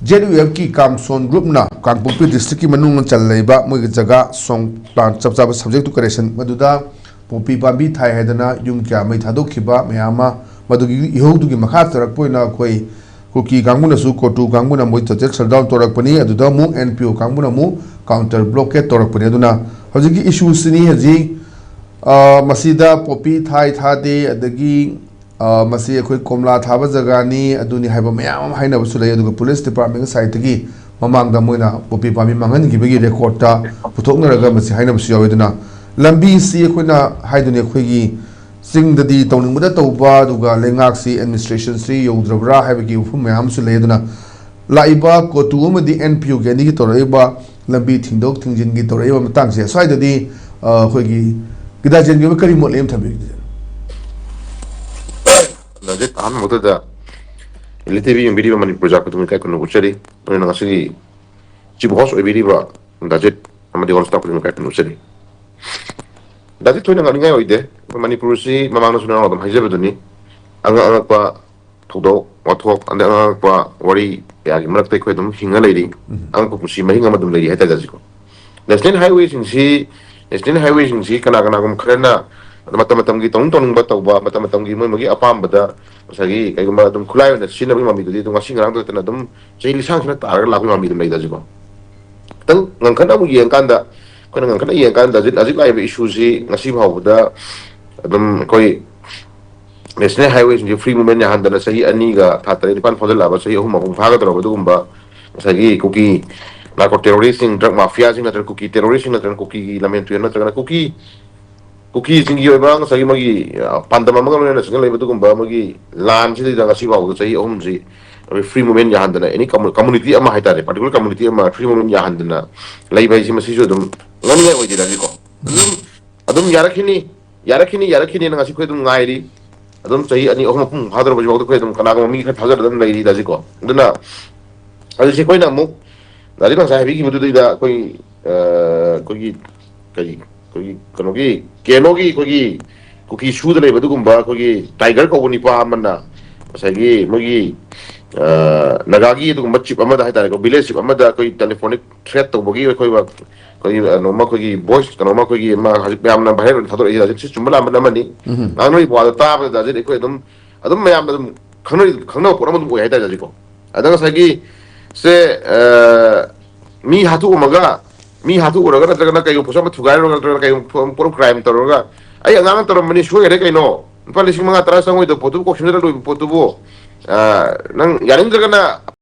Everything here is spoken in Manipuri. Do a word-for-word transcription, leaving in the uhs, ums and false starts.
ꯖꯦꯠ ꯌꯨ ꯑꯦꯐꯀꯤ ꯀꯥꯝꯁꯣꯟ ꯒ꯭ꯔꯨꯞꯅ ꯀꯥꯡꯄꯣꯛꯄꯤ ꯗꯤꯁꯇ꯭ꯔꯤꯛꯀꯤ ꯃꯅꯨꯡꯗ ꯆꯜꯂ ꯂꯩꯕ ꯃꯣꯏꯒꯤ ꯖꯒꯥ ꯁꯣꯡ ꯄ꯭ꯂꯥꯟ ꯆꯞ ꯆꯥꯕ subject to correction ꯃꯗꯨꯗ ꯄꯣꯄꯤ ꯄꯥꯝꯕꯤ ꯊꯥꯏ ꯍꯥꯏꯗꯅ ꯌꯨꯝ ꯀꯌꯥ ꯃꯩ ꯊꯥꯗꯣꯛꯈꯤꯕ ꯃꯌꯥꯝ ꯑꯃ, ꯃꯗꯨꯒꯤ ꯏꯍꯧꯗꯨꯒꯤ ꯃꯈꯥ ꯇꯥꯔꯛꯄ ꯑꯣꯏꯅ ꯑꯩꯈꯣꯏ ꯀꯨꯀꯤ ꯀꯥꯡꯕꯨꯅꯁꯨ ꯀꯣꯇꯨ ꯀꯥꯡꯕꯨꯅ ꯃꯣꯏ total shutdown ꯇꯧꯔꯛꯄꯅꯤ꯫ ꯑꯗꯨꯗ ꯑꯃꯨꯛ ꯑꯦꯟ ꯄꯤ ꯑꯣ ꯀꯥꯡꯕꯨꯅ ꯑꯃꯨꯛ counter blockade ꯇꯧꯔꯛꯄꯅꯤ꯫ ꯑꯗꯨꯅ ꯍꯧꯖꯤꯛꯀꯤ ꯏꯁꯨꯁꯤꯅꯤ ꯍꯧꯖꯤꯛ, ꯑ, ꯃꯁꯤꯗ ꯄꯣꯄꯤ ꯊꯥꯏ ꯊꯥꯗꯦ, ꯑꯗꯒꯤ, ꯑ, ꯃꯁꯤ ꯑꯩꯈꯣꯏ ꯀꯣꯝꯂꯥ ꯊꯥꯕ ꯖꯒꯥꯅꯤ, ꯑꯗꯨꯅꯤ ꯍꯥꯏꯕ ꯃꯌꯥꯝ ꯑꯃ ꯍꯥꯏꯅꯕꯁꯨ ꯂꯩ꯫ ꯑꯗꯨꯒ ꯄꯨꯂꯤꯁ ꯗꯤꯄꯥꯔꯠꯃꯦꯟꯒꯤ ꯁꯥꯏꯠꯇꯒꯤ ꯃꯃꯥꯡꯗ ꯃꯣꯏꯅ ꯄꯣꯄꯤ ꯄꯥꯝꯕꯤ ꯃꯥꯡꯍꯟꯈꯤꯕꯒꯤ ꯔꯦꯀꯣꯔꯠꯇ ꯄꯨꯊꯣꯛꯅꯔꯒ ꯃꯁꯤ ꯍꯥꯏꯅꯕꯁꯨ ꯌꯥꯎꯋꯤ꯫ ꯑꯗꯨꯅ ꯂꯝꯕꯤꯁꯤ ꯑꯩꯈꯣꯏꯅ ꯍꯥꯏꯗꯨꯅꯤ, ꯑꯩꯈꯣꯏꯒꯤ ꯆꯤꯡꯗꯗꯤ ꯇꯧꯅꯤꯡꯕꯗ ꯇꯧꯕ, ꯑꯗꯨꯒ ꯂꯩꯉꯥꯛꯁꯤ, administrationꯁꯤ ꯌꯧꯗ꯭ꯔꯕ꯭ꯔꯥ ꯍꯥꯏꯕꯒꯤ ꯋꯥꯐꯝ ꯃꯌꯥꯝ ꯑꯃꯁꯨ ꯂꯩ꯫ ꯑꯗꯨꯅ ꯂꯥꯛꯏꯕ ꯀꯣꯇꯨ ꯑꯃꯗꯤ ꯑꯦꯟ ꯄꯤ ꯑꯣꯒꯤ ꯑꯅꯤꯒꯤ ꯇꯧꯔꯛꯏꯕ ꯂꯝꯕꯤ ꯊꯤꯡꯗꯣꯛ ꯊꯤꯡꯖꯤꯟꯒꯤ ꯇꯧꯔꯛꯏꯕ ꯃꯇꯥꯡꯁꯦ, ꯁ꯭ꯋꯥꯏꯗꯗꯤ, ꯑ, ꯑꯩꯈꯣꯏꯒꯤ ꯒꯤꯇꯥꯖꯦꯟꯒꯤ ꯑꯣꯏꯕ ꯀꯔꯤ ꯃꯣꯠ ꯂꯩ ꯑꯃ ꯊꯝꯕꯤꯌꯨ꯫ ꯍꯧꯖꯤꯛ ꯑꯍꯥꯟꯕ ꯃꯛꯇꯗ ꯏꯂꯤꯇꯦꯕꯤ ꯌꯦꯡꯕꯤꯔꯤꯕ ꯃꯅꯤꯄꯨꯔ ꯖꯥꯠ ꯈꯨꯗꯤꯡꯃꯛ ꯏꯀꯥꯏ ꯈꯨꯝꯅꯕ ꯎꯠꯆꯔꯤ꯫ ꯑꯗꯨꯅ ꯉꯁꯤꯒꯤ chief host ꯑꯣꯏꯕꯤꯔꯤꯕ ꯗꯥꯖꯤꯠ ꯑꯃꯗꯤ all staff ꯈꯨꯗꯤꯡꯃꯛ ꯏꯀꯥꯏ ꯈꯨꯝꯅꯕ ꯎꯠꯆꯔꯤ꯫ ꯗꯥꯖꯤꯠ ꯊꯣꯏꯅ ꯉꯥꯡꯅꯤꯡꯉꯥꯏ ꯑꯣꯏꯗꯦ꯫ ꯑꯩꯈꯣꯏ ꯃꯅꯤꯄꯨꯔꯁꯤ ꯃꯃꯥꯡꯗꯁꯨ ꯅꯍꯥꯟ ꯑꯗꯨꯝ ꯍꯥꯏꯖꯕꯗꯨꯅꯤ, ꯑꯉꯛ ꯑꯉꯛꯄ ꯊꯧꯗꯣꯛ ꯋꯥꯊꯣꯛ ꯑꯗꯩ ꯑꯉꯛ ꯑꯉꯛꯄ ꯋꯥꯔꯤ ꯀꯌꯥꯒꯤ ꯃꯔꯛꯇ ꯑꯩꯈꯣꯏ ꯑꯗꯨꯝ ꯍꯤꯡꯉ ꯂꯩꯔꯤ꯫ ꯎꯝ꯫ ꯑꯉꯛꯄ ꯄꯨꯟꯁꯤ ꯃꯍꯤꯡ ꯑꯃ ꯑꯗꯨꯝ ꯂꯩꯔꯤ ꯍꯥꯏꯇꯥꯔꯦ ꯗꯥꯖꯤꯠꯀꯣ꯫ National highwayꯁꯤꯡꯁꯤ, national highwayꯁꯤꯡꯁꯤ ꯀꯅꯥ ꯀꯅꯥꯒꯨꯝꯕ ꯈꯔꯅ ꯃꯇꯝ ꯃꯇꯝꯒꯤ ꯇꯧꯅꯤꯡ ꯇꯧꯅꯤꯡꯕ ꯇꯧꯕ, ꯃꯇꯝ ꯃꯇꯝꯒꯤ ꯃꯣꯏ ꯃꯣꯏꯒꯤ ꯑꯄꯥꯝꯕꯗ ꯉꯁꯥꯏꯒꯤ ꯀꯩꯒꯨꯝꯕ ꯑꯗꯨꯝ ꯈꯨꯠꯂꯥꯏ ꯑꯣꯏꯅ ꯁꯤꯖꯤꯟꯅꯕꯒꯤ ꯃꯃꯤꯗꯨꯗꯤ ꯑꯗꯨꯝ ꯉꯁꯤ ꯉꯔꯥꯡꯗ ꯅꯠꯇꯅ ꯑꯗꯨꯝ ꯆꯍꯤ ꯂꯤꯁꯥꯡ ꯁꯤꯠꯅ ꯇꯥꯔꯒ ꯂꯥꯛꯄꯒꯤ ꯃꯃꯤꯗꯨ ꯂꯩꯗ ꯍꯧꯖꯤꯛꯐꯥꯎ꯫ ꯈꯤꯇꯪ ꯉꯟꯈꯠꯅ ꯑꯃꯨꯛ ꯌꯦꯡꯉꯀꯥꯟꯗ, ꯑꯩꯈꯣꯏꯅ ꯉꯟꯈꯠꯅ ꯌꯦꯡꯉꯀꯥꯟꯗ ꯍꯧꯖꯤꯛ, ꯍꯧꯖꯤꯛ ꯂꯥꯛꯏꯕ issueꯁꯤ ꯉꯁꯤ ꯐꯥꯎꯕꯗ ꯑꯗꯨꯝ ꯑꯩꯈꯣꯏ national highwayꯁꯤꯡꯁꯦ free movement ꯌꯥꯍꯟꯗꯅ ꯆꯍꯤ ꯑꯅꯤꯒ ꯊꯥ ꯇꯔꯦꯠ ꯅꯤꯄꯥꯜ ꯐꯥꯖꯤꯜꯂꯛꯑꯕ, ꯆꯍꯤ ꯑꯍꯨꯝ ꯃꯄꯨꯡ ꯐꯥꯒꯗꯧꯔꯕ ꯑꯗꯨꯒꯨꯝꯕ ꯉꯁꯥꯏꯒꯤ ꯀꯨꯀꯤ narco terroristꯁꯤꯡ, drug mafiaꯁꯤꯡ ꯅꯠꯇ꯭ꯔꯒ ꯀꯨꯀꯤ terroristꯁꯤꯡ ꯅꯠꯇ꯭ꯔꯒ ꯀꯨꯀꯤꯒꯤ ꯂꯝꯍꯦꯟ ꯇꯨꯍꯦꯟ ꯅꯠꯇ꯭ꯔꯒꯅ ꯀꯨꯀꯤ, ꯀꯨꯀꯤꯁꯤꯡꯒꯤ ꯑꯣꯏꯕ ꯉꯁꯥꯏꯒꯤ ꯃꯣꯏꯒꯤ, ꯑ, ꯄꯥꯟꯗꯝ ꯑꯃꯒ ꯂꯣꯏꯅꯅ ꯆꯪꯁꯤꯜꯂꯛꯏꯕ ꯑꯗꯨꯒꯨꯝꯕ ꯃꯣꯏꯒꯤ ꯂꯥꯟꯁꯤꯗꯩꯗ ꯉꯁꯤ ꯐꯥꯎꯕꯗ ꯆꯍꯤ ꯑꯍꯨꯝꯁꯤ ꯑꯩꯈꯣꯏ free movement ꯌꯥꯍꯟꯗꯅ any commu-, community ꯑꯃ ꯍꯥꯏꯇꯥꯔꯦ, particular community ꯑꯃ free movement ꯌꯥꯍꯟꯗꯅ ꯂꯩꯕ ꯍꯥꯏꯁꯤ ꯃꯁꯤꯁꯨ ꯑꯗꯨꯝ ꯉꯥꯡꯅꯤꯡꯉꯥꯏ ꯑꯣꯏꯗꯦꯗ ꯍꯧꯖꯤꯛꯀꯣ꯫ ꯑꯗꯨꯝ, ꯑꯗꯨꯝ ꯌꯥꯔꯛꯈꯤꯅꯤ, ꯌꯥꯔꯛꯈꯤꯅꯤ, ꯌꯥꯔꯛꯈꯤꯅꯤꯅ ꯉꯁꯤ ꯑꯩꯈꯣꯏ ꯑꯗꯨꯝ ꯉꯥꯏꯔꯤ꯫ ꯑꯗꯨꯝ ꯆꯍꯤ ꯑꯅꯤ ꯑꯍꯨꯝ ꯃꯄꯨꯡ ꯐꯥꯗꯧꯔꯕ ꯍꯧꯖꯤꯛꯐꯥꯎꯗ ꯑꯩꯈꯣꯏ ꯑꯗꯨꯝ ꯀꯅꯥꯒꯨꯝꯕ ꯃꯤ ꯈꯔ ꯊꯥꯖꯔ ꯑꯗꯨꯝ ꯂꯩꯔꯤ ꯍꯧꯖꯤꯛꯀꯣ꯫ ꯑꯗꯨꯅ ꯍꯧꯖꯤꯛꯁꯦ ꯑꯩꯈꯣꯏꯅ ꯑꯃꯨꯛ ꯗꯥꯗꯤ ꯉꯁꯥꯏ ꯍꯥꯏꯕꯤꯈꯤꯕꯗꯨꯗꯩꯗ ꯑꯩꯈꯣꯏ, ꯑ, ꯑꯩꯈꯣꯏꯒꯤ ꯀꯔꯤ, ꯑꯩꯈꯣꯏꯒꯤ ꯀꯩꯅꯣꯒꯤ, ꯀꯦꯅꯣꯒꯤ ꯑꯩꯈꯣꯏꯒꯤ ꯀꯨꯀꯤ ꯁꯨꯗ ꯂꯩꯕ ꯑꯗꯨꯒꯨꯝꯕ ꯑꯩꯈꯣꯏꯒꯤ ꯇꯥꯏꯒꯔ ꯀꯧꯕ ꯅꯤꯄꯥ ꯑꯃꯅ ꯉꯁꯥꯏꯒꯤ ꯃꯣꯏꯒꯤ ꯅꯥꯒꯥꯒꯤ ꯑꯗꯨꯒꯨꯝꯕ ꯆꯤꯞ ꯑꯃꯗ ꯍꯥꯏꯇꯥꯔꯦꯀꯣ, ꯚꯤꯂꯦꯖ ꯆꯤꯞ ꯑꯃꯗ ꯑꯩꯈꯣꯏ ꯇꯦꯂꯤꯐꯣꯅꯤꯛ ꯊ꯭ꯔꯦꯠ ꯇꯧꯕꯒꯤ ꯑꯩꯈꯣꯏ ꯑꯩꯈꯣꯏꯒꯤ ꯀꯩꯅꯣꯝꯃ, ꯑꯩꯈꯣꯏꯒꯤ ꯚꯣꯏꯁ ꯀꯩꯅꯣꯝꯃ, ꯑꯩꯈꯣꯏꯒꯤ ꯑꯃ ꯍꯧꯖꯤꯛ ꯃꯌꯥꯝꯅ ꯚꯥꯏꯔꯦꯜ ꯑꯣꯏꯅ ꯊꯥꯗꯣꯔꯛꯏꯁꯦ ꯍꯧꯖꯤꯛ ꯁꯤ ꯆꯨꯝꯕ ꯂꯥꯟꯕ ꯑꯃꯅꯤ꯫ ꯉꯥꯡꯅꯔꯤꯕ ꯋꯥꯗꯣ ꯇꯥꯕꯗ ꯍꯧꯖꯤꯛ ꯑꯩꯈꯣꯏ ꯑꯗꯨꯝ ꯑꯗꯨꯝ ꯃꯌꯥꯝꯅ ꯑꯗꯨꯝ ꯈꯪꯅꯔꯤ, ꯈꯪꯅꯕ ꯄꯣꯠ ꯑꯃ ꯑꯗꯨꯝ ꯑꯣꯏ ꯍꯥꯏꯇꯥꯔꯦ ꯍꯧꯖꯤꯛꯀꯣ꯫ ꯑꯗ ꯉꯁꯥꯏꯒꯤ ꯁꯦ, ꯑ, ꯃꯤ ꯍꯥꯠꯇꯣꯛꯑꯝꯃꯒ, ꯃꯤ ꯍꯥꯠꯇꯣꯛꯎꯔꯒ ꯅꯠꯇ꯭ꯔꯒꯅ ꯀꯩꯒꯨꯝꯕ ꯄꯣꯠꯁꯛ ꯑꯃ ꯊꯨꯒꯥꯏꯔꯨꯔꯒ ꯅꯠꯇ꯭ꯔꯒꯅ ꯀꯩꯒꯨꯝꯕ ꯄꯣꯠ ꯑꯃ ꯀ꯭ꯔꯥꯏꯝ ꯇꯧꯔꯒ, "ꯑꯩ ꯑꯉꯥꯡ ꯇꯧꯔꯝꯕꯅꯤ, ꯁꯣꯏꯈꯔꯦ ꯀꯩꯅꯣ, ꯂꯨꯄꯥ ꯂꯤꯁꯤꯡ ꯃꯉꯥ ꯇꯔꯥ ꯆꯪꯉꯣꯏꯗꯕ ꯄꯣꯠꯇꯨꯕꯨ, ꯀꯣꯛ ꯁꯤꯟꯅꯗ ꯂꯣꯏꯕ ꯄꯣꯠꯇꯨꯕꯨ, ꯑ, ꯅꯪ ꯌꯥꯅꯤꯡꯗ꯭ꯔꯒꯅ